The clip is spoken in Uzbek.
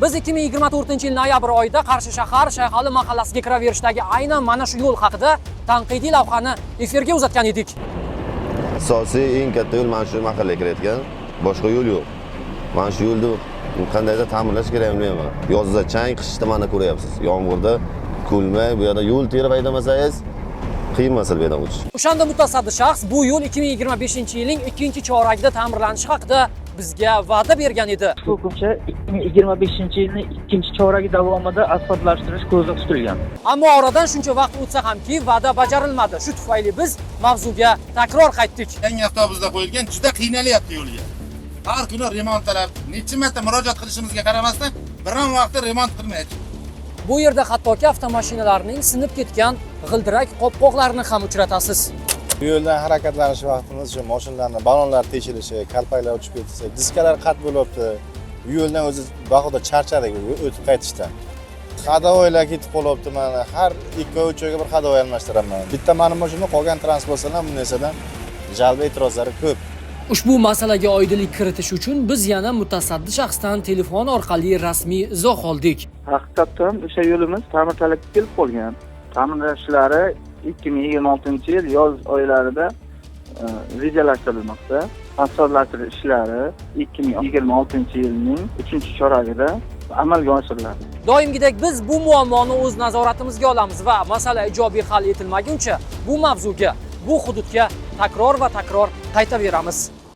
Biz 2024-yil noyabr oyida Qarshi shahar Shayxali mahallasiga kiraverishdagi aynan mana shu yo'l haqida tanqidiy lavhani efirga uzatgan edik. Asosiy eng katta yo'l mana shu mahallaga kirayotgan, boshqa yo'l yo'q. Mana shu yo'lni qandaydir ta'mirlash kerak, bilmayman. Yozda chang, qishda mana ko'ryapsiz. Yomg'irda ko'lmak, bu yerda yo'l terib haydamasangiz qiyin masala bu yerdan o'tish. O'shanda mutasaddi shaxs bu yo'l 2025-yilning ikkinchi choragida ta'mirlanishi haqida bizga va'da bergan edi. Ko'pincha 2025-yilning ikkinchi choragi davomida asfaltlashtirish ko'zda tutilgan. Ammo oradan shuncha vaqt o'tsa hamki, va'da bajarilmadi. Shu tufayli biz mavzuga takror qaytdik. Yangi avtobuslar qo'yilgan, juda qiynalyapti yo'lga. Har kuni remont talab, necha marta murojaat qilishimizga qaramasdan biron vaqtda remont qilmayapti. Bu yerda hattoki avtomashinalarning sinib ketgan g'ildirak qopqoqlarini ham uchratasiz. Bu yo'ldan harakatlanish vaqtimiz shu mashinalarni ballonlar teshilishi, kalpaklar uchib ketishi, diskalar qat bo'lyapti. Bu yo'ldan o'zi bahodir charchadik o'tib qaytishdan. Ходовой lar ketib qolyapti mana, har 2 oy, 3 oyga bir ходовой almashtiraman. Bitta mani mashinam, qolgan transportlar ham bu narsadan jalb e'tirozlari ko'p. Ushbu masalaga oydinlik kiritish uchun biz yana mutasaddi shaxsdan telefon orqali rasmiy izoh oldik. Haqiqatdan ham o'sha yo'limiz ta'mir talabga kelib qolgan. Ta'mirlash ishlari 2026-yil yoz oylarida rejalashtirilmoqda. Asfaltlashtirish ishlari 2026-yilning uchinchi choragida amalga oshiriladi. Doimgidek biz bu muammoni o'z nazoratimizga olamiz va masala ijobiy hal etilmaguncha bu mavzuga, bu hududga takror va takror qaytaveramiz.